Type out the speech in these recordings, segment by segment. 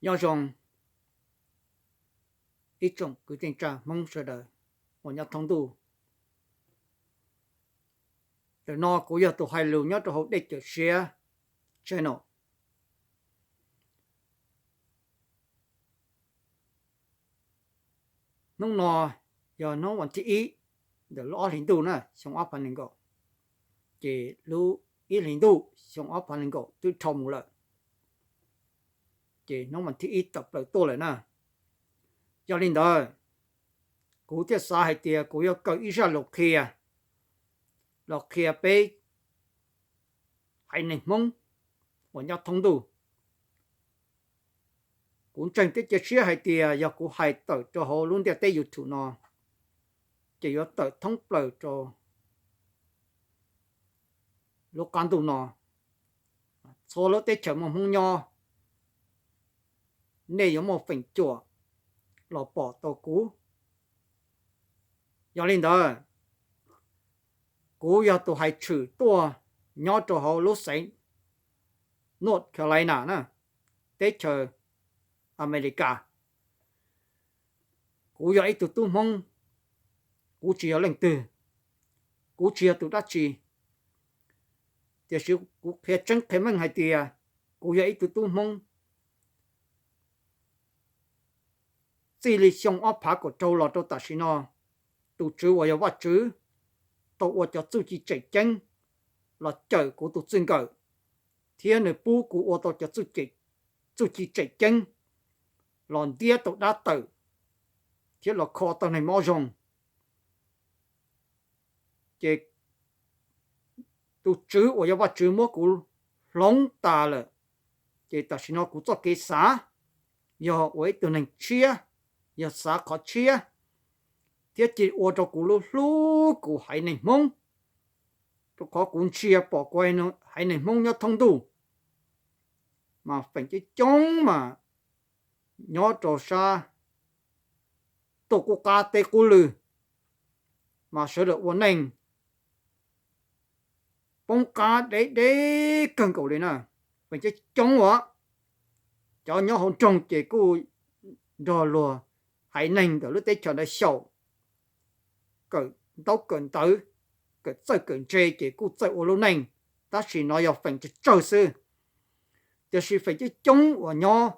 Nyob zoo ib tsoom kwv tij neej tsa Hmoob sawv daws uas nyob thoob ntuj. Ntawm no kuv yog tus hais lus nyob rau hauv Dej Cawm Siab channel. Hnub no yog hnub vas thib ib ntawm lub ob hlis ntuj na, xyoo ob phav nees nkaum, ces lub ib hlis ntuj xyoo ob phav nees nkaum twb dhau mus lawm, ces hnub vas thib ib tawm plaws tuaj lawm na. Yog li ntawd, kuv thiaj xav hais tias kuv yuav kaw ib zaj lus qhia los qhia peb haiv neeg Hmoob uas nyob thoob ntuj. Kuv ntseeg thiab cia siab hais tias yog kuv hais tawm rau hauv lub ntiaj teb YouTube no, ces yuav tawm thoob plaws rau lub qab ntuj no. Txhua lub teb chaws muaj Hmoob nyob, nej yuav muaj feem cuam los pom tau kuv. Yog li ntawd, kuv yog tus hais tshwm tuaj nyob rau hauv lub xeev North Carolina na, teb chaws Amelikas. Kuv yog ib tug tub Hmoob, kuv tsis yog leej twg, kuv tsis yog tus dab tsi, tiam sis kuv qhia tseeb qhia meej hais tias kuv yog ib tug tub Hmoob. Txij li xyoo ob phav kaum rau los rau tam sim no, tus Tswv uas yog Vajtswv tau ua cov txuj ci tseem ceeb los cawm kuv tus txij nkawm, thiab nws pub kuv ua tau cov txuj ci tseem ceeb los ntiab tau dab tawm thiab los kho tau neeg mob zoo. Ces tus Tswv uas yog Vajtswv muab kuv hloov tas lawm, ces tam sim no kuv txoj kev xav yog ua ib tug neeg tshiab, yog xav qhov tshiab, thiab cia ua rau kuv lub hlub kuv haiv neeg Hmoob, rau qhov kuv ntsia pom kuv haiv neeg Hmoob nyob thoob ntuj mas feem coob coob mas nyob rau sab tuaj qub qab teb qub lw, mas sawv daws ua neej poob qab deb deb kawg nkaus li na. Feem coob coob uas cov nyob hauv nroog ces kuj nrog luag haiv neeg ntawm lub teb chaws ntawd xyaum, kawm ntaub kawm ntawv, kawm txawj kawm ntse ces kuj txawj ua lub neej, tab sis no yog feem tsawg tsawg xwb. Tiam sis feem coob coob uas nyob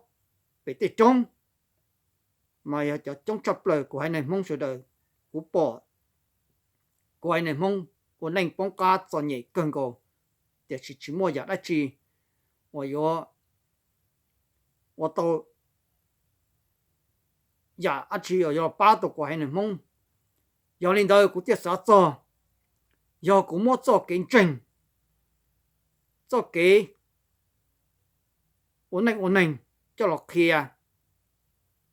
pem tej roob mas yog cov coob tshaj plaws kuv haiv neeg Hmoob sawv daws. Kuv pom kuv haiv neeg Hmoob ua neej poob qab txom nyem kawg nkaus, tiam sis tsis muaj yam dab tsi uas yuav ua tau yam dab tsi uas yuav pab tau kuv haiv neeg Hmoob. Yog li ntawd kuv thiaj xav txog, yog kuv muab txoj kev ntseeg, txoj kev ua neej ua neeg coj los qhia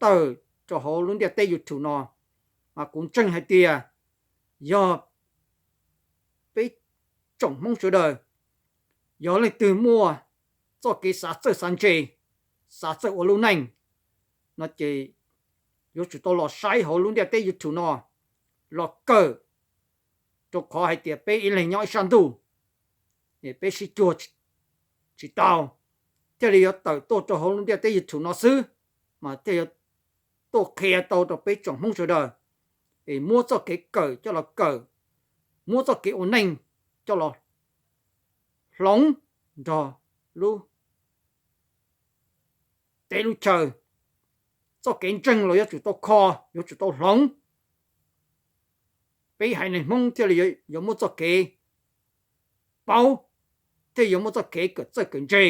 tawm rau hauv lub ntiaj teb YouTube no, mas kuv ntseeg hais tias yog peb tsoom Hmoob sawv daws, yog leej twg muaj txoj kev xav txawj xav ntse, xav txawj ua lub neej no ces yuav tsum tau los saib hauv lub ntiaj teb YouTube no los kawm, rau qhov hais tias peb ib leeg nyob ib sab ntuj, peb sib cuag tsis tau, thiaj li yuav tawm tuaj rau hauv lub ntiaj teb YouTube no xwb, mas thiaj yuav tuaj qhia tau rau peb tsoom Hmoob sawv daws, es muab txoj kev kawm coj los kawm, muab txoj kev ua neej coj los hloov nrog lub teb lub chaw. Txoj kev ntseeg los yuav tsum tau kho, yuav tsum tau hloov, peb haiv neeg Hmoob thiaj li yuav muaj txoj kev paub, thiaj yuav muaj txoj kev kawm txawj kawm ntse,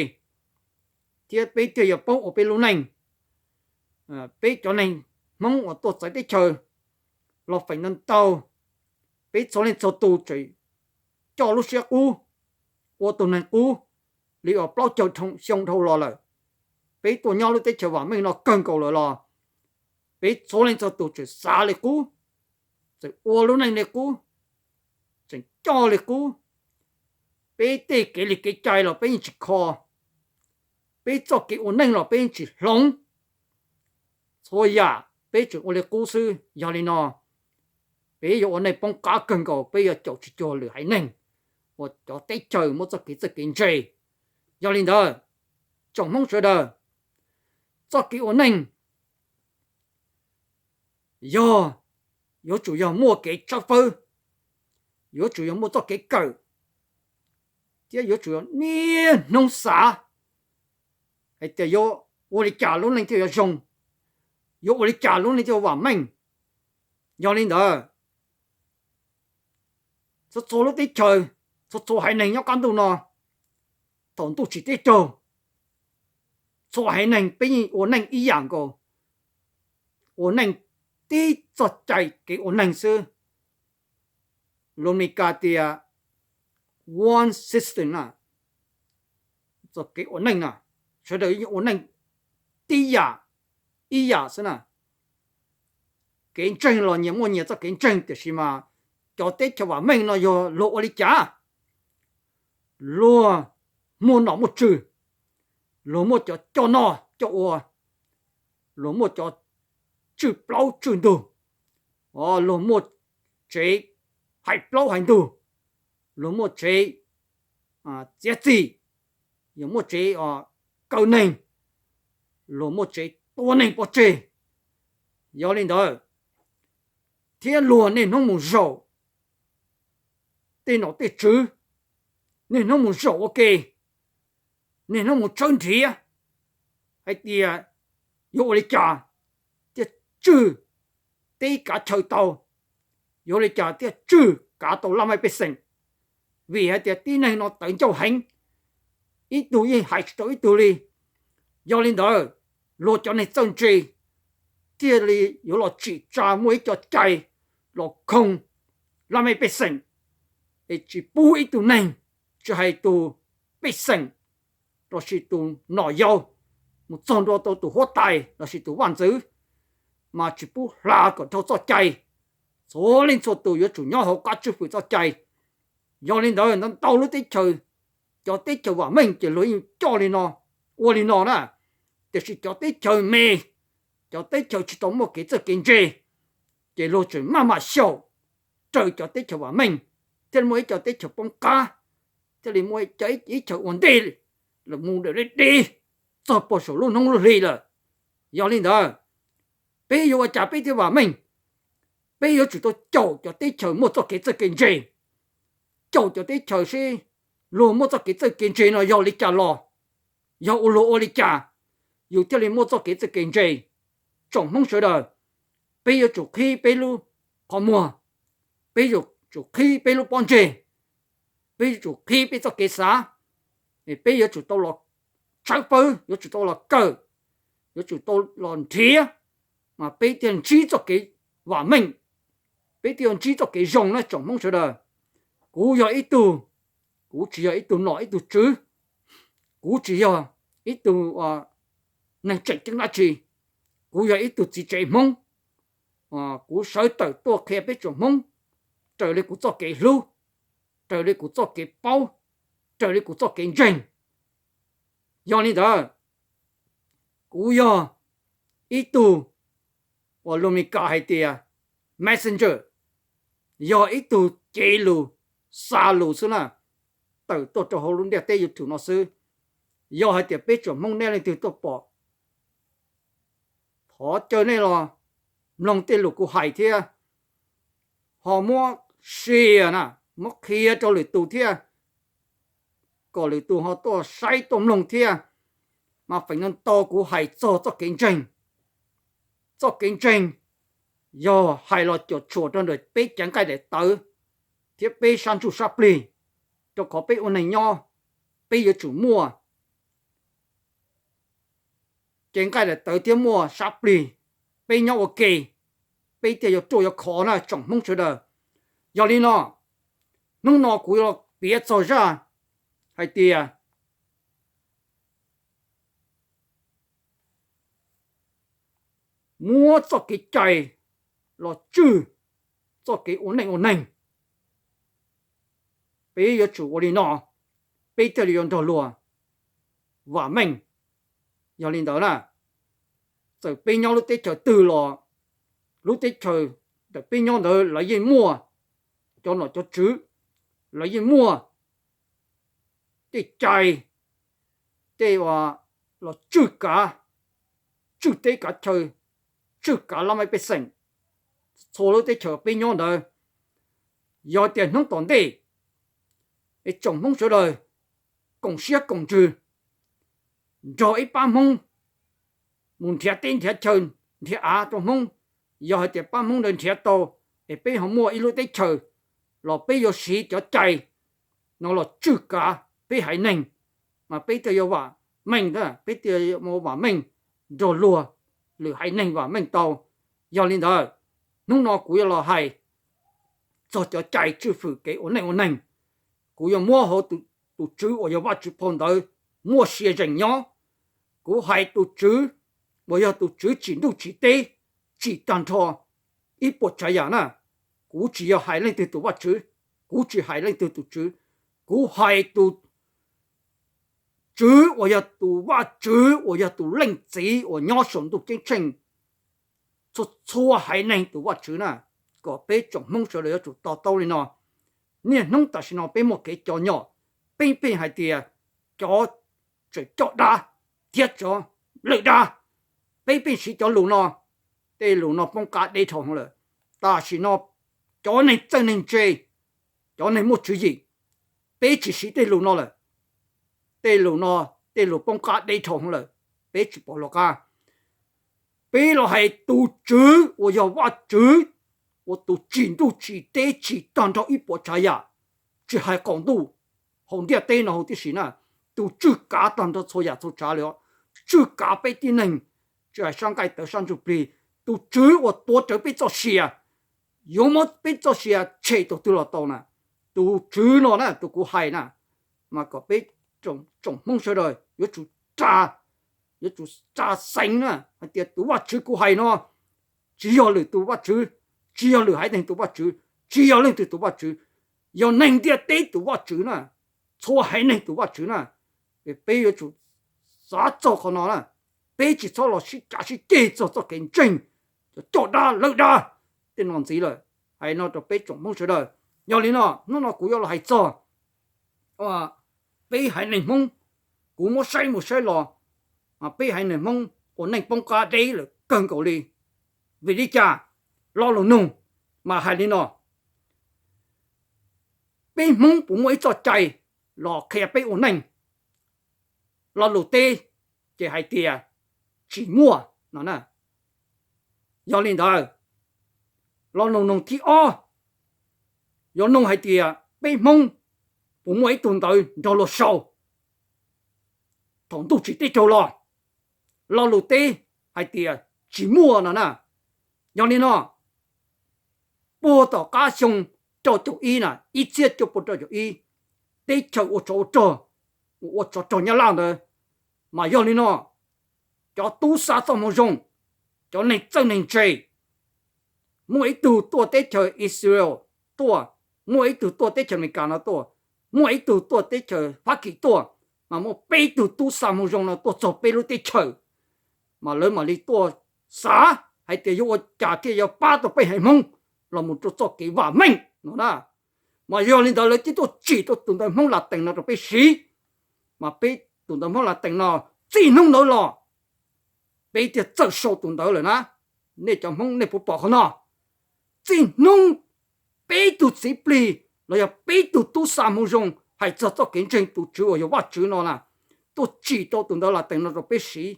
thiab peb thiaj yuav paub ua peb lub neej. Peb cov neeg Hmoob uas tuaj txawv teb chaws los feem ntau ntau, peb txhua leej txhua tus tseem coj lub siab qub, ua tus neeg qub li uas plaub caug xyoo dhau los lawm. Peb tuaj nyob lub teb chaws vam meej no kawg nkaus lawm los peb txhua leej txhua tus tseem xav li qub, tseem ua lub neej li qub, tseem coj li qub. Peb tej kev li kev cai los peb yeej tsis kho, peb txoj kev ua neej los peb yeej tsis hloov. Txhua yam peb tseem ua li qub xwb. Yog li no, peb yuav ua neej poob qab kawg nkaus, peb yuav caum tsis cuag lwm haiv neeg uas cov teb chaws muaj txoj kev txawj kev ntse. Yog li ntawd, tsoom Hmoob sawv daws, Txoj kev ua neej yog yuav tsum yog muaj kev tshawb fawb, yuav tsum yog muaj txoj kev kawm, thiab yuav tsum yog niaj hnub xav hais tias yuav ua li cas lub neej thiaj yuav zoo, yuav ua li cas lub neej thiaj vam meej. Yog li ntawd, txhua txhua lub teb chaws, txhua txhua haiv neeg nyob qab ntuj no, thaum ntuj tsim teb raug, txhua haiv neeg peb yeej ua neej ib yam nkaus, ua neej tib txoj cai kev ua neeg xwb. Lus Amelikas tias one system, txoj kev ua neej na, sawv daws yeej ua neej tib yam, ib yam xwb na. Kev ntseeg los nyias muaj nyias txoj kev ntseeg, tiam sis mas cov teb chaws vam meej no yog luag ua li cas? Luag muaj nom muaj tswv, luag muaj cov coj noj coj ua, luag muaj cov tswj plaub tswj ntug, luag muaj tsev hais plaub hais ntug, luag muaj tsev txiav txim, luag muaj tsev kaw neeg, luag muaj tsev tua neeg pov tseg. Yog li ntawd, thiab luag niaj hnub mus zaum tej nom tej tswv, niaj hnub mus zaum ua ke, niaj hnub mus tshawb nrhiav hais tias yuav ua li cas thiaj tswj teb kav chaw tau, yuav ua li cas thiaj tswj kav tau laj mej pej xeem. Vim hais tias tib neeg no tawv ncauj heev, ib tug yeej hais tsis tau ib tug li. Yog li ntawd, luag cov neeg txawj ntse thiaj li yuav los tsim tsa muaj ib co cai los khoo laj mej pej xeem, es tsis pub ib tug neeg, tsis hais tus pej xeem lossis tus nom yau, mus txog ntua tau tus huab tais lossis tus vaj ntxwv, mas tsis pub hla kom dhau txoj cai. Txhua leej txhua tus yuav tsum nyob hauv qab tswj hwm txoj cai. Yog li ntawd, ntau ntau lub teb chaws, cov teb chaws vam meej ces luag yeej coj li no, ua li no na. Tiam sis cov teb chaws me, cov teb chaws tsis tau muaj kev txawj kev ntse, ces luag tseem maj mam xyaum raws cov teb chaws vam meej, thiaj li muaj ib co teb chaws poob qab, thiaj li muaj ib co ib chaws ua ntej, los mus deb deb txog puag saum lub hnub lub hli lawm. Yog li ntawd, peb yuav ua cas peb thiaj vam meej? Peb yuav tsum tau caum cov teb chaws muaj txoj kev txawj kev ntse, caum cov teb chaws seb luag muaj txoj kev txawj kev ntse no yog li cas los, yog ua luag ua li cas yus thiaj li muaj txoj kev txawj kev ntse. Tsoom Hmoob sawv daws, peb yuav tsum qhib peb lub qhov muag, peb yuav tsum qhib peb lub pob ntseg, peb yuav tsum qhib peb txoj kev xav, peb yuav tsum tau los tshawb fawb, yuav tsum tau los kawm, yuav tsum tau los nrhiav, mas peb thiaj ntsib txoj kev vam meej, peb thiaj ntsib txoj kev zoo na tsoom Hmoob sawv daws. Kuv yog ib tug, kuv tsis yog ib tug nom ib tug tswv, kuv tsis yog ib tug neeg tseem ceeb dab tsi, kuv yog ib tug txiv tsev Hmoob. Kuv sawv tawm tuaj qhia peb tsoom Hmoob raws li kuv txoj kev hlub, raws li kuv txoj kev paub, raws li kuv txoj kev ntseeg. Yog li ntawd, kuv yog ib tug uas lus Amelikas hais tias messenger, yog ib tug cev lus, xa lus xwb na, tawm tuaj rau hauv lub ntiaj teb YouTube no xwb. Yog hais tias peb tsoom Hmoob nej leej twg tuaj pom, thov caw nej los mloog tej lus kuv hais thiab, ho muab share na, muab qhia rau lwm tus thiab, kom lwm tus ho tuaj saib tuaj mloog thiab. Mas feem ntau ntau kuv hais txog txoj kev ntseeg. Txoj kev ntseeg yog hais los cuam tshuam rau ntawm peb cev nqaij daim tawv thiab peb sab ntsuj sab plig, rau qhov peb ua neeg nyob, peb yuav tsum muaj cev nqaij daim tawv thiab muaj sab plig, peb nyob ua ke, peb thiaj yuav ruaj yuav khov na tsoom Hmoob sawv daws. Yog li no, hnub no kuv yuav los piav txog zaj hais tias muab txoj kev cai los tswj txoj kev ua neej ua neeg. Peb yuav tsum ua li no, peb thiaj li yuav nrog luag vam meej. Yog li ntawd na, txawm peb nyob lub teb chaws twg los, lub teb chaws ntawm peb nyob ntawd lawv yeej muaj cov nom cov tswv, lawv yeej muaj tej cai, tej uas los tswj kav tswj teb kav chaw, tswj kav laj mej pej xeem, txhua lub teb chaws peb nyob ntawd. Yog tias hnub tom ntej es tsoom Hmoob sawv daws koom siab koom ntsws nrog ib pab Hmoob mus nrhiav teb nrhiav chaw, nrhiav av rau Hmoob, yog hais tias pab Hmoob ntawd nrhiav tau es peb ho muaj ib lub teb chaws los peb yuav siv cov cai no los tswj kav peb haiv neeg, mas peb thiaj yuav vam meej, peb thiaj vam meej nrog luag lwm haiv neeg vam meej tau. Yog li ntawd, hnub no kuv yuav los hais txog cov cai tswj fwm kev ua neej ua neeg. Kuv yuav muab hauv tus Tswv uas yog Vajtswv phau ntawv muaj sia zeem nyob. Kuv hais tus Tswv uas yog tus Tswv tsim ntuj tsim teb, tsim tag nrho ib puas tsav yam na. Kuv tsis yog hais leej twg tus vaj tswv, kuv tsis hais leej twg tus tswv, kuv hais tus Tswv uas yog tus Vajtswv uas yog tus Leej Txiv uas nyob saum ntuj ceeb tsheej, txhua txhua haiv neeg tus Vajtswv na, kom peb tsoom Hmoob sawv daws yuav tsum to taub li no. Niaj hnub tam sim no peb muaj kev cov nyom, peb pheej hais tias cov tseem coj dab thiab cov lawj dab, peb pheej siv cov lus no, tej lus no poob qab deb dhau lawm. Tam sim no cov neeg txawj neeg ntse, cov neeg muaj tswv yim, peb tsis siv tej lus no lawm. Tej lus no, tej lus poob qab deb dhau lawm, peb tsis pom lus qab. Peb los hais tus Tswv uas yog Vajtswv, uas tus tsim ntuj tsim teb tsim tag nrho ib puas tsav yam, tsis hais qaum ntuj, hauv ntiaj teb no huv tib si na, tus tswj kav tag nrho txhua yam txhua tsav li, tswj kav peb tib neeg, tsis hais sab nqaij tawv sab ntsuj plig, tus Tswv uas tuav rawv peb txoj sia, yuav muab peb txoj sia tshem thaum twg los tau na. Tus Tswv no na, tus kuv hais na, mas kom peb tsoom Hmoob sawv daws yuav tsum, yuav tsum tsa xeev na hais tias tus Vajtswv kuv hais no tsis yog lwm tus Vajtswv, tsis yog lwm haiv neeg tus Vajtswv, tsis yog leej twg tus Vajtswv, yog neeg ntiaj teb tus Vajtswv na, txhua haiv neeg tus Vajtswv na. Peb yuav tsum xav txog qhov no na, peb tsis txhob los sib cav sib ceg txog txoj kev ntseeg, cov coj dab lawj dab tej no ntxiv lawm. Hais no rau peb tsoom Hmoob sawv daws. Yog li no hnub no kuv yuav los hais txog peb haiv neeg Hmoob, kuv muab saib mus saib los, peb haiv neeg Hmoob ua neej poob qab deb lawm kawg nkaus li. Vim li cas? Lo lus nug mas hais li no, peb Hmoob puas muaj ib txoj cai los qhia peb ua neej? Lo lus teb ces hais tias tsis muaj no. Yog li ntawd, lo lus nug thib ob yuav nug hais tias peb Hmoob puas muaj ib tug ntawv nrog luag sau thaum ntuj tsim teb raug los? Lo lus teb hais tias tsis muaj no na. Yog li no, puag tom qab xyoo rau caum ib na, ib txhiab cuaj pua rau caum ib, teb chaws ua tsov ua rog, ua tsov rog Nyab Laj ntawd, mas yog li no, cov tub xa txoj moo zoo, cov neeg txawj neeg ntse, muaj ib tug tuaj teb chaws Israel tuaj, muaj ib tug tuaj teb chaws Amelikas no tuaj, muaj ib tug tuaj teb chaws Fab Kis tuaj, mas muaj peb tug tub xa moo zoo no tuaj txog peb lub teb chaws, mas lawv mam li tuaj xav hais tias yuav ua cas thiaj yuav pab tau peb haiv Hmoob los mus rau txoj kev vam meej no na. Mas yog li ntawd lawv thiaj tuaj tsim rau tus ntawv Hmoob Latees no rau peb siv. Mas peb tus ntawv Hmoob Latees no txij hnub ntawd los peb thiaj txawj sau tus ntawv lawm na. Nej cov Hmoob nej puas pom qhov no? Txij hnub peb tug txiv plig los yog peb tug tub xa moo zoo hais txog txoj kev ntseeg tus Tswv uas yog Vajtswv no na, tuaj tsim rau tus ntawv Latees no rau peb siv,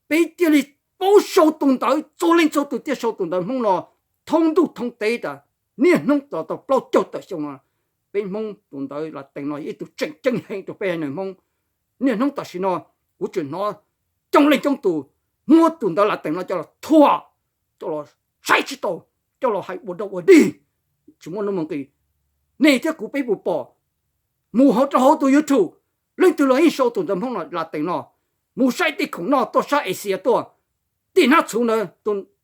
peb thiaj li paub sau tus ntawv, txhua leej txhua tus thiaj sau tus ntawv Hmoob no thoob ntuj thoob teb tas niaj hnub tau plaub caug tawm xyoo no. Peb Hmoob tus ntawv Latees no yog ib tug tseem ceeb heev rau peb haiv neeg Hmoob. Niaj hnub tam sim no kuv tseem hnov coob leej coob tus muab tus ntawv Latees no coj los thuam, coj los saib tsis taus, coj los hais ua dog ua dig, tsis muaj nuj muaj nqis. Nej thiab kuv peb puas pom? Mus hauv rau hauv tus YouTube, leej twg los yeej sau tus ntawv Hmoob Latees no. Mus saib tej khoom noj tuaj sab Asia tuaj, tej hnab txhuv ntawd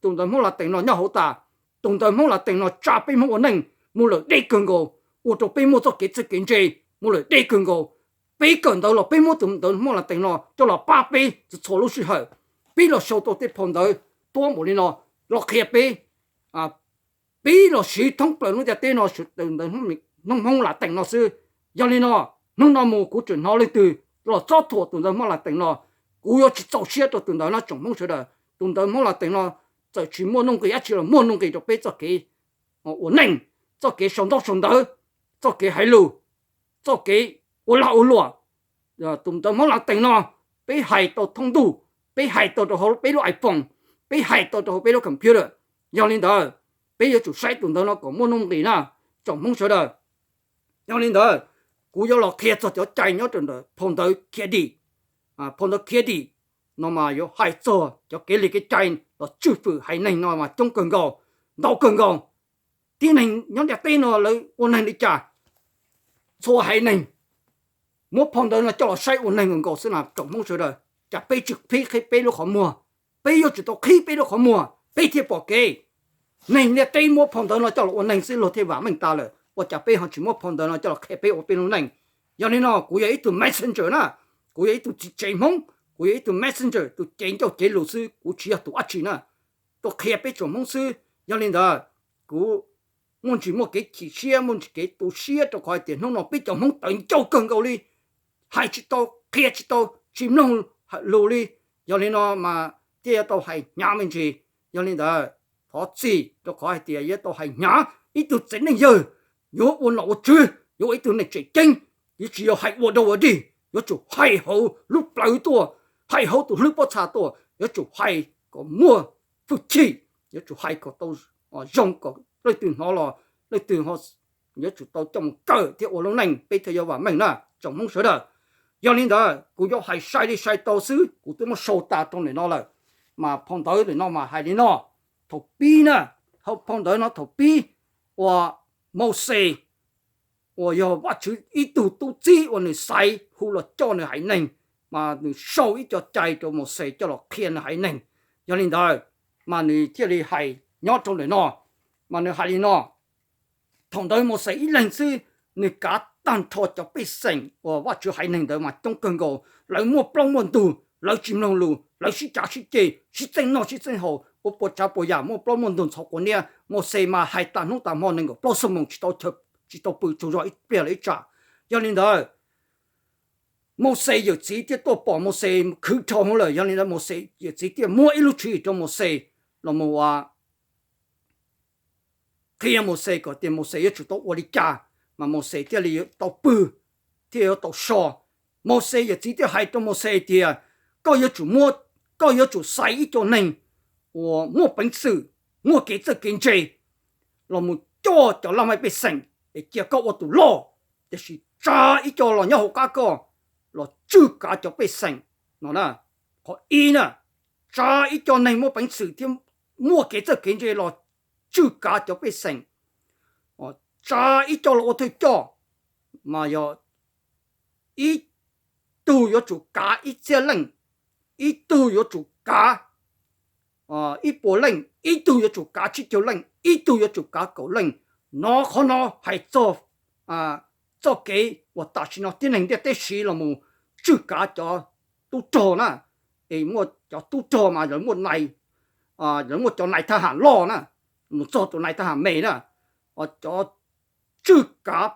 tus ntawv Hmoob Latees no nyob hauv tas. Tus ntawv Hmoob Latees no tsa peb Hmoob ua neej mus lawm deb kawg nkaus, ua rau peb muaj txoj kev txawj kev ntse mus lawm deb kawg nkaus. Peb kawm ntawv los peb muab tus ntawv Hmoob Latees no coj los pab peb txhua txhua lub sij hawm. Peb los sau tau tej phau ntawv tuab npaum li no los qhia peb, peb los siv thoob plaws lub ntiaj teb no tus ntawv Hmoob Latees no xwb. Yog li no, hnub no mus kuv tseem hnov leej twg los txob thuam tus ntawv Hmoob Latees no, kuv yuav tsis txaus siab rau tus ntawd na tsoom Hmoob sawv daws. Tus ntawv Hmoob Latees no txawm tsis muaj nuj nqis dab tsi los muaj nuj nqis rau peb txoj kev ua neej, txoj kev sau ntaub sau ntawv, txoj kev hais lus, txoj kev ua lag ua luam. Tus ntawv Hmoob Latees no peb hais tau thoob ntuj, peb hais tau rau hauv peb lub iPhone, peb hais tau rau hauv peb lub computer. Yog li ntawd, peb yuav tsum saib tus ntawv no kom muaj nuj nqis na, tsoom Hmoob sawv daws. Yog li ntawd, kuv yuav los qhia txog cov cai nyob rau ntawm phau ntawv Khiav Dim. Phau ntawv Khiav Dim no mas yuav hais txog cov kev li kev cai los tswj fwm haiv neeg no mas coob kawg nkaus, ntau kawg nkaus. Tib neeg nyob ntiaj teb no lawv ua neeg li cas, txhua haiv neeg muab phau ntawv no coj los saib ua neeg nkaus xwb na tsoom Hmoob sawv daws. Cas peb tsis qhib peb lub qhov muag? Peb yuav tsum tau qhib peb lub qhov muag peb thiaj pom kev. Neeg ntiaj teb muab phau ntawv no coj los ua neeg xwb luag thiaj vam meej tas lawm, ua cas peb ho tsis muab phau ntawv no coj los qhia peb ua peb lub neej? Yog li no kuv yog ib tug messenger na, kuv yog ib tug txiv tsev Hmoob, kuv yog ib tug messenger, tus cev ncauj cev lus xwb, kuv tsis yog tus dab tsi na, tuaj qhia peb tsoom Hmoob xwb. Yog li ntawd, kuv muaj ntsis muaj kev chim siab, muaj ntsis kev tu siab rau qhov hais tias hnub no peb cov Hmoob tawv ncauj kawg nkaus li, hais tsis tau, qhia tsis tau, tsis mloog lus li. Yog li no mas thiaj yuav tau hais hnyav me ntsis. Yog li ntawd, thov txim rau qhov hais tias yuav tau hais hnyav. Ib tug txiv neej yawg yuav ua nom ua tswv, yuav ua ib tug neeg tseem ceeb, yuav tsis yog hais ua dog ua dig, yuav tsum hais hauv lub plawv tuaj, hais hauv tus hlwb pob txha tuaj, yuav tsum hais kom muaj hwj chim, yuav tsum hais kom tau zoo kom leej twg hnov los leej twg yuav tsum tau coj mus kawm thiab ua lub neej peb thiaj yuav vam meej na tsoom Hmoob sawv daws. Yog li ntawd kuv yuav hais sai li sai tau xwb, kuv twb muab sau tas rau ntawm no lawm. Mas phau ntawv ntawm no mas hais li no, thaum pib na, phau ntawv no thaum pib uas Mauxes uas yog Vajtswv ib tug tub txib uas nws xaiv hu los coj nws haiv neeg, mas nws sau ib co cai rau Mauxes coj los qhia nws haiv neeg. Yog li ntawd, mas nws thiaj li hais nyob rau ntawm no, mas nws hais li no, thaum ntawd Mauxes ib leeg xwb, nws kav tag nrho cov pej xeem uas Vajtswv haiv neeg ntawd mas coob kawg nkaus, lawv muaj plaub muaj ntug, lawv tsis mloog lus, lawv sib cav sib ceg, sib txeej noj sib txeej haus, ua puas tsav puas yam, muaj plaub muaj ntug ntxhov quav niab. Mauxes mas hais tag hnub tag hmo nees nkaum plaub xuab moos tsis tau pw tsaug zog ib pliag los ib tsam. Yog li ntawd, Mauxes yawm txiv thiaj tuaj pom Mauxes khwv dhau hwv lawm. Yog li ntawd Mauxes yawm txiv thiaj muab ib lub tswv yim rau Mauxes los mus ua qhia Mauxes kom tias Mauxes yuav tsum tau ua li cas, mas Mauxes thiaj li tau pw, thiaj yuav tau so. Mauxes yawm txiv thiaj hais rau Mauxes tias, koj yuav tsum muab, koj yuav tsum xaiv ib co neeg uas muaj peev xwm, muaj kev txawj kev ntse los mus coj cov laj mej pej xeem es cia koj ua tus loj, tiam sis tsa ib co los nyob hauv qab koj los tswj kav cov pej xeem no na. Qhov ib na, tsa ib co neeg muaj peev xwm thiab muaj kev txawj kev ntse los tswj kav cov pej xeem. Tsa ib co los ua thawj coj, mas yog ib tug yuav tsum kav ib txhiab leej, ib tug yuav tsum kav ib puas leej, ib tug yuav tsum kav tsib caug leej, ib tug yuav tsum kav kaum leej. No qhov no hais txog txoj kev uas tam sim no tib neeg ntiaj teb siv los mus tswj kav cov tub rog na. Es muaj cov tub rog mas lawv muaj nai, lawv muaj cov nai thab ham loj na, mus txog tus nai thab ham me na. Cov tswj kav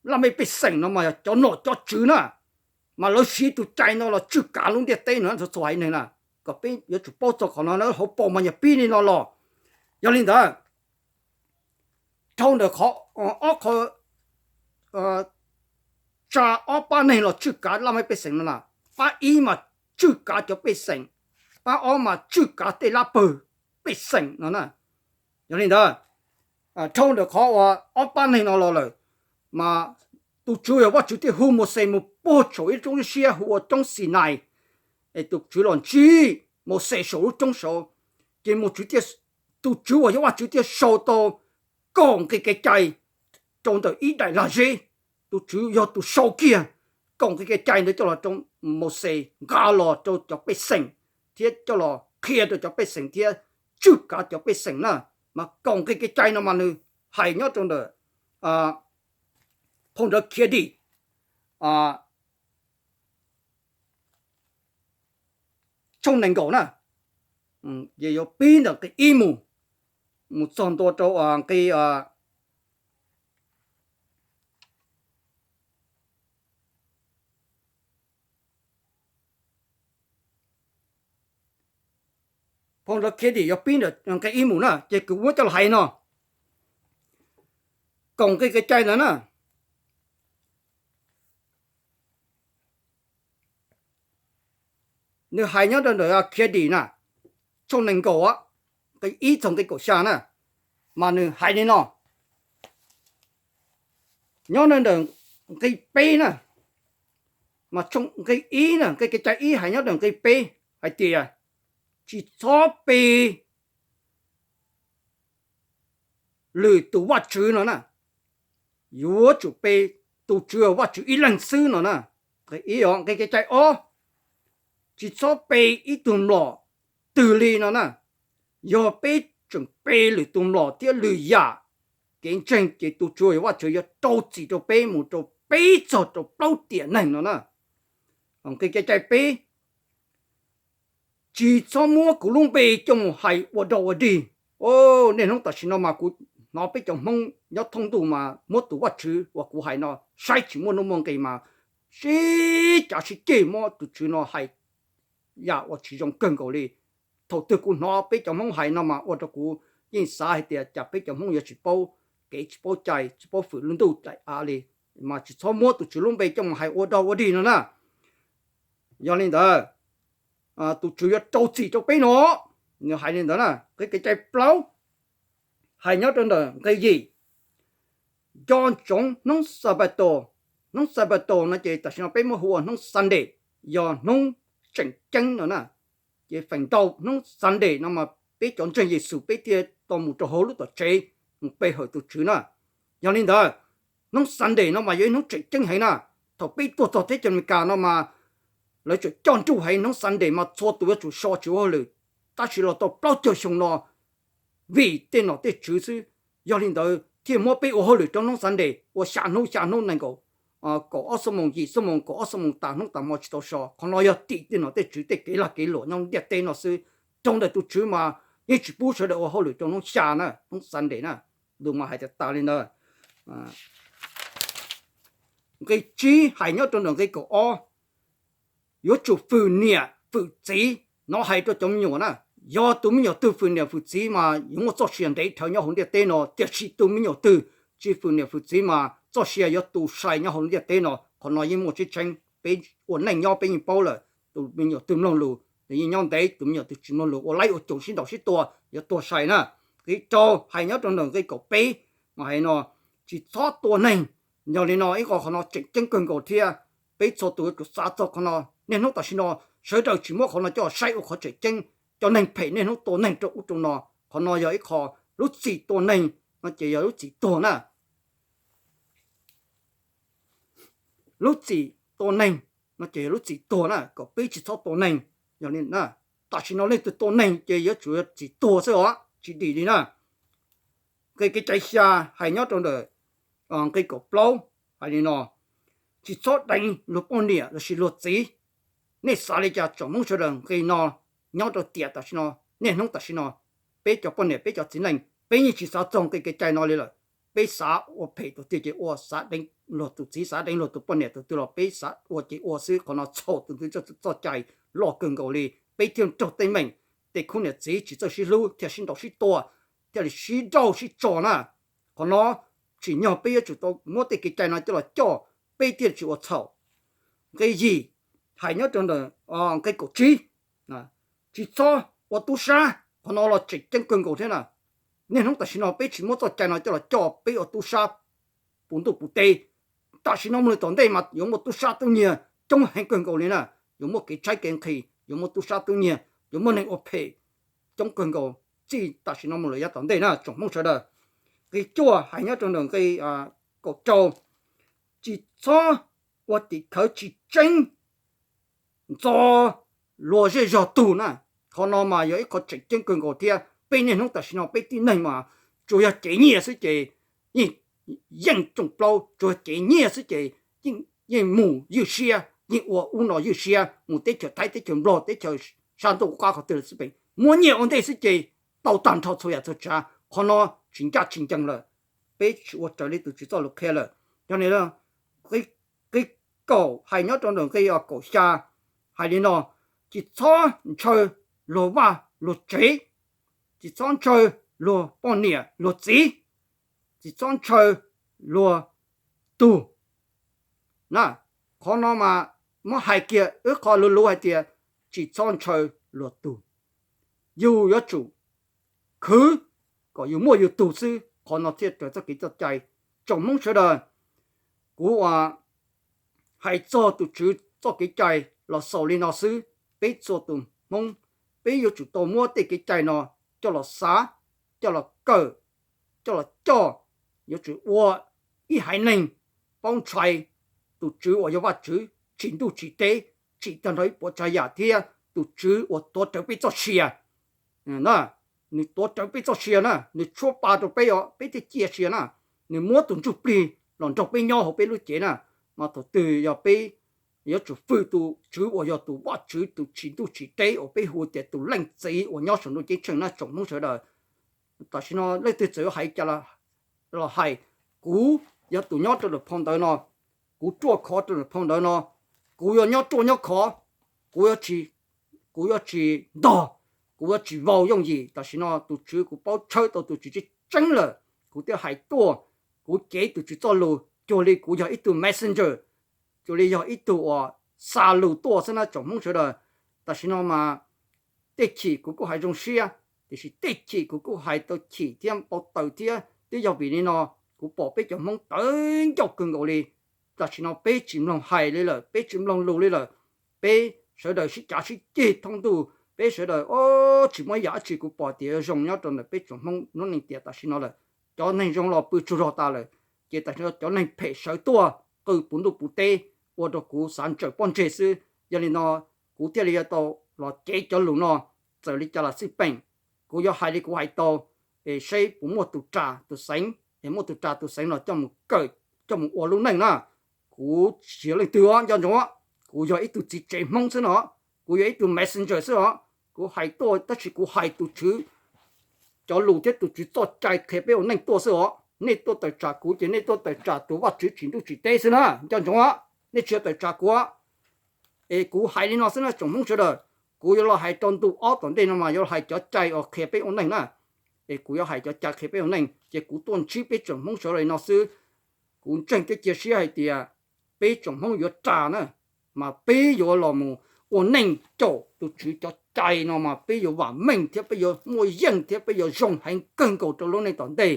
laj mej pej xeem no mas yog cov nom cov tswv na, mas lawv siv tus cai no los tswj kav lub ntiaj teb no txhua txhua haiv neeg na. Kom peb yuav tsum paub txog qhov no na, hauv paus mas yog pib li no los. Yog li ntawd, dhau ntawm qhov ob qho, tsa ob pab neeg los tswj kav laj mej pej xeem no na, pab ib mas tswj kav cov pej xeem, pab ob mas tswj kav tej lab pawg pej xeem no na. Yog li ntawd, dhau ntawm qhov uas ob pab neeg no los lawm, mas tus Tswv yog Vajtswv thiaj hu Mauxes mus puag saum ib roob siab hu ua roob Xinais. Es tus Tswv los ntsib Mauxes saum lub roob saud, ces mus, tus Tswv uas yog Vajtswv thiaj sau tau kaum nqe kev cai rau ntawm ib daim lag zeb. Tus Tswv yog tus sau kiag kaum nqe kev cai ntawd coj los rau Mauxes nqa los rau cov pej xeem, thiab coj los qhia rau cov pej xeem thiab tswj kav cov pej xeem na. Mas kaum nqe kev cai no mas nws hais nyob rau ntawm phau ntawv Khiav Dim tshooj nees nkaum na, ces yuav pib ntawm nqe ib mus, mus txog ntua rau nqe phau ntawv Khiav Dim yog pib ntawm nqe ib mus na, ces kuv muab coj los hais no. Kaum nqe kev cai ntawd na, nws hais nyob rau ntawm Khiav Dim na, tshooj nees nkaum, nqe ib txog nqe kaum xya na, mas nws hais li no. Nyob ntawm nqe peb na, mas tshooj nqe ib na, nqe kev cai ib hais nyob ntawm nqe peb hais tias tsis txhob pe lwm tus vaj tswv no na, yuav tsum pe tus Tswv Vajtswv ib leeg xwb no na. Nqe kev cai ob, tsis txhob pe ib tug mlom twg li no na. Yog peb tseem pe lwm tus mlom thiab lwm yam kev ntseeg ces tus Tswv Vajtswv yuav rau txim rau peb mus rau peb txog rau plaub tiam neeg no na. Nqe kev cai peb, tsis txhob muab kuv lub npe coj mus hais ua dog ua dig. Niaj hnub tam sim no mas kuv hnov peb cov Hmoob nyob thoob ntuj mas muab tus Vajtswv uas kuv hais no saib tsis muaj nuj muaj nqis mas sib cav sib ceg muab tus Tswv no hais yam uas tsis zoo kawg nkaus li. Thaum twg kuv hnov peb cov Hmoob hais no mas ua rau kuv yeej xav hais tias cas peb cov Hmoob yuav tsis paub kev tsis paub cai tsis paub fwm lub ntuj daim av li, mas tsis txhob muab tus Tswv lub npe coj mus hais ua dog ua dig no na. Yog li ntawd, tus Tswv yuav rau txim rau peb no. Nws hais li ntawd na. Nqe kev cai plaub hais nyob rau ntawm nqe yim, nco ntsoov hnub Xanpataus. Hnub Xanpataus no ces tam sim no peb muab hu ua hnub Sunday, yog hnub tseem ceeb no na. Ces feem ntau hnub Sunday no mas peb cov ntseeg Yexus peb thiaj tau mus rau hauv lub tuam tsev mus pe hawm tus Tswv na. Yog li ntawd, hnub Sunday no mas yog ib hnub tseem ceeb heev na. Thaum peb tuaj txog teb chaws Amelikas no mas lawv tseem coj nruj heev, hnub Sunday mas txhua tus yuav tsum so tsis ua hauj lwm, tab sis los tau plaub caug xyoo no vim tej nom tej tswv xwb. Yog li ntawd thiaj muab peb ua hauj lwm rau hnub Sunday ua xya hnub xya hnub nees nkaum, kaum ob xuab moos, yim xuab moos, kaum ob xuab moos tas hnub tas hmo tsis tau so. Qhov no yog tim tej nom tej tswv tej kev lag kev luam nyob ntiaj teb no xwb. Raug ntawm tus Tswv mas yeej tsis pub sawv daws ua hauj lwm rau hnub xya na, hnub Sunday na. Lus mas hais tas tas li ntawd. Nqe tsib hais nyob rau ntawm nqe kaum ob, yuav tsum fwm niam fwm txiv. No hais rau cov me nyuam na, yog tus me nyuam twg fwm niam fwm txiv mas yuav muaj txoj sia ntev dhawv nyob hauv ntiaj teb no, tiam sis tus me nyuam twg tsis fwm niam fwm txiv mas txoj sia yuav tu sai nyob hauv ntiaj teb no. Qhov no yeej muaj tseeb tseeb, peb ua neej nyob peb yeej paub lawm. Tus me nyuam twg mloog lus nws yeej nyob ntev, tus me nyuam twg tsis mloog lus ua laib ua coos sib ntaus sib tua yuav tuag sai na. Nqe rau hais nyob rau ntawm nqe kaum peb mas hais no, tsis txhob tua neeg. Yog li no ib qho qhov no tseem ceeb kawg nkaus thiab. Peb txhua tus yuav tsum xav txog qhov no. Niaj hnub tam sim no sawv daws tsis muab qhov no coj saib ua qhov tseem ceeb. Cov neeg phem niaj hnub tua neeg rau ub rau no. Qhov no yog ib qho, lub txim tua neeg no ces yog lub txim tuag na. Lub txim tua neeg no ces yog lub txim tuag na, kom peb tsis txhob tua neeg. Yog li, tam sim no leej twg tua neeg ces yuav tsum txim tuag xwb os, tsis dim li na. Nqe kev cai xya hais nyob rau ntawm nqe kaum plaub hais li no, tsis txhob deev luag poj niam lossis luag txiv. Nej xav li cas tsoom Hmoob sawv daws? Nqe no nyob rau tiam tam sim no, niaj hnub tam sim no, peb cov poj niam peb cov txiv neej peb yeej tsis xav txog nqe kev cai no li lawm. Peb xav ua phem tus twg ces ua, xav deev luag tus txiv xav deev luag tus poj niam tus twg los peb xav ua ces ua xwb. Qhov no txhaum tus ntsib txoj cai loj kawg nkaus li, peb thiaj raug teeb meem, tej khub niam txiv tsis txawj sib hlub thiaj sib ntaus sib tua, thiaj li sib nrauj sib tso na. Qhov no tsim nyog peb yuav tsum tau muab tej kev cai no coj los coj, peb thiaj tsis ua txhaum. Nqe yim hais nyob rau ntawm nqe kaum tsib, tsis txhob ua tub sab. Qhov no los tseem ceeb kawg nkaus thiab na. Niaj hnub tam sim no peb tsis muab txoj cai no coj los coj, peb ua tub sab puv ntuj puv teb. Tam sim no mus lawm tom ntej mas yuav muaj tub sab tub nyiag coob heev kawg nkaus li na. Yuav muaj kev tshaib kev nqhis, yuav muaj tub sab tub nyiag, yuav muaj neeg ua phem coob kawg nkaus txij tam sim no mus lawm yav tom ntej na tsoom Hmoob sawv daws. Nqe cuaj hais nyob rau ntawm nqe kaum rau, tsis txhob ua tim khawv tsis tseeb ntxo luag zej zog tug na. Qhov no mas yog ib qho tseem ceeb kawg nkaus thiab. Peb niaj hnub tam sim no peb tib neeg mas tsuas yog cev nyiaj xwb ces yeej, yeej rooj plaub, tsuas yog cev nyiaj xwb ces yeej mus ywj siab, yeej ua ub no ywj siab, mus teb chaws Thaib teb chaws Nplog teb chaws sab ntuj qab qhov twg los xij peem, muab nyiaj ua ntej xwb ces tau tag nrho txhua yam txhua tsav. Qhov no tsis ncaj tsis ncees lawm, peb tsis ua raws li tus Tswv txoj lus qhia lawm. Yog li, nqe kaum hais nyob rau ntawm nqe kaum xya hais li no, tsis txhob ntshaw luag vaj luag tsev, tsis txhob ntshaw luag poj niam luag txiv, tsis txhob ntshaw luag tug na. Qhov no mas muab hais kiag wb qhov luv luv hais tias tsis txhob ntshaw luag tug. Yus yuav tsum khwv kom yus muaj yus tug xwb, qhov no thiaj raws txoj kev txoj cai. Tsoom Hmoob sawv daws, kuv ua hais txog tus Tswv txoj kev cai los xaus li no xwb. Peb txhua tus Hmoob, peb yuav tsum tau muab tej kev cai no coj los xav, coj los kawm, coj los coj, yuav tsum ua ib haiv neeg paub ntshai tus Tswv uas yog Vajtswv tsim ntuj tsim teb, tsim tag nrho ib puas tsav yam thiab tus Tswv uas tuav rawv peb txoj sia na. Nws tuav rawv peb txoj sia na, nws tshuab pa rau peb os, peb thiaj cia siab na. Nws muab tus ntsuj plig los nrog peb nyob hauv peb lub cev na. Mas thaum twg yog peb yuav tsum fwm tus Tswv uas yog tus Vajtswv tus tsim ntuj tsim teb uas peb hu tias tus Leej Txiv uas nyob saum ntuj ceeb tsheej na tsoom Hmoob sawv daws. Tam sim no leej twg txawm yuav hais cas los hais, kuv yog tus nyob rau lawm phau ntawv no, kuv ruaj khov rau lawm phau ntawv no, kuv yuav nyob ruaj nyob khov, kuv yuav tsis, kuv yuav tsis ntog, kuv yuav tsis vau yooj yim. Tam sim no tus Tswv, kuv paub tshawb tau tus Tswv tseeb tseeb lawm, kuv thiaj hais tuaj. Kuv cev tus Tswv txoj lus cuag li kuv yog ib tug messenger, cuag li yog ib tug uas xa lus tuaj xwb na tsoom Hmoob sawv daws. Tam sim no mas tej chim kuv kuj hais zoo siab, tiam sis tej chim kuv kuj hais tau chim thiab npau taws thiab. Twb yog vim li no kuv pom peb cov Hmoob tawv ncauj kawg nkaus li. Tam sim no peb tsis mloog hais li lawm, peb tsis mloog lus li lawm. Peb sawv daws sib cav sib ceg thoob ntuj, peb sawv daws tsis muaj ib yam dab tsi kuv pom tias yuav zoo nyob rau ntawm peb tsoom Hmoob lub neej tiam tam sim no lawm. Cov neeg zoo los pw tsaug zog tas lawm, ces tam sim no cov neeg phem sawv tuaj qw puv ntuj puv teb, ua rau kuv xav ntsawm pob ntseg xwb. Yog li no kuv thiaj li yuav tau los cev cov lus no, txawm li cas los xij peem, kuv yuav hais li kuv hais tau, es seb puas muaj tus ras tus xeev, es muaj tus ras tus xeev los coj mus kawm, coj mus ua lub neej na. Kuv tsis yog leej twg os, nco ntsoov, kuv yog ib tug txiv tsev Hmoob xwb no, kuv yog ib tug messenger xwb os. Kuv hais tuaj tab sis kuv hais tus Tswv cov lus thiab tus Tswv txoj cai qhia peb ua neej tuaj xwb os. Nej tuaj tawm tsam kuv ces nej tuaj tawm tsam tus Vajtswv tsim ntuj tsim teb xwb na, nco ntsoov, nej tsis yog tawm tsam kuv. Es kuv hais li no xwb na tsoom Hmoob sawv daws, kuv yuav los hais rau ntu ob tom ntej no mas yuav los hais cov cai uas qhia peb ua neej na. Es kuv yuav hais cov cai qhia peb ua neej, ces kuv tuaj ntsib peb tsoom Hmoob sawv daws li no xwb. Kuv ntseeg thiab cia siab hais tias peb tsoom Hmoob yuav ras na, mas peb yuav los mus ua neej caum tus Tswv cov cai no mas peb yuav vam meej thiab peb yuav muaj yeej thiab peb yuav zoo heev kawg nkaus rau lub neej tom ntej.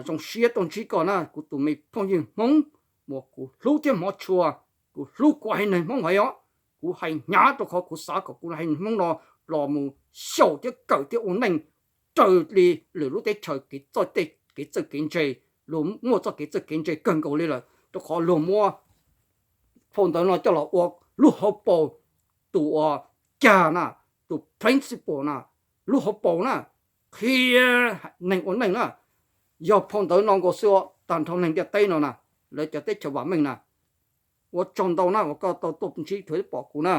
Zoo siab tuaj ntsib koj na kuv tus me phooj ywg Hmoob uas kuv hlub thiab hmov tshua, kuv hlub kuv haiv neeg Hmoob heev os. Kuv hais hnyav rau qhov kuv xav kom kuv haiv neeg Hmoob no los mus xyaum thiab kawm thiab ua neej raws li lwm lub teb chaws kev txawj kev ntse. Luag muaj txoj kev txawj kev ntse kawg nkaus li lawm rau qhov luag muab phau ntawv no coj los ua lub hauv paus, tus uas cag na, tus principle na, lub hauv paus na, qhia neeg ua neej na. Yog phau ntawv no nkaus xwb tag nrho neeg ntiaj teb no na, lawv cov teb chaws vam meej na. Ua tsaug ntau na uas koj tau tuaj ntsib thiab pom kuv na.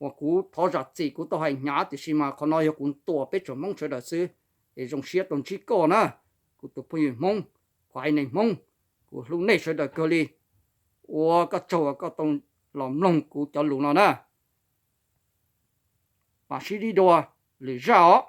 Uas kuv thov zam txim kuv tau hais hnyav tiam sis mas qhov no yog kuv ntuas peb tsoom Hmoob sawv daws xwb. Es zoo siab tau ntsib koj na, kuv tus phooj ywg Hmoob, kuv haiv neeg Hmoob, kuv hlub nej sawv daws kawg li. Ua koj tsaug uas koj tau los mloog kuv cov lus no na. Mam sib ntsib dua lwm zaj os.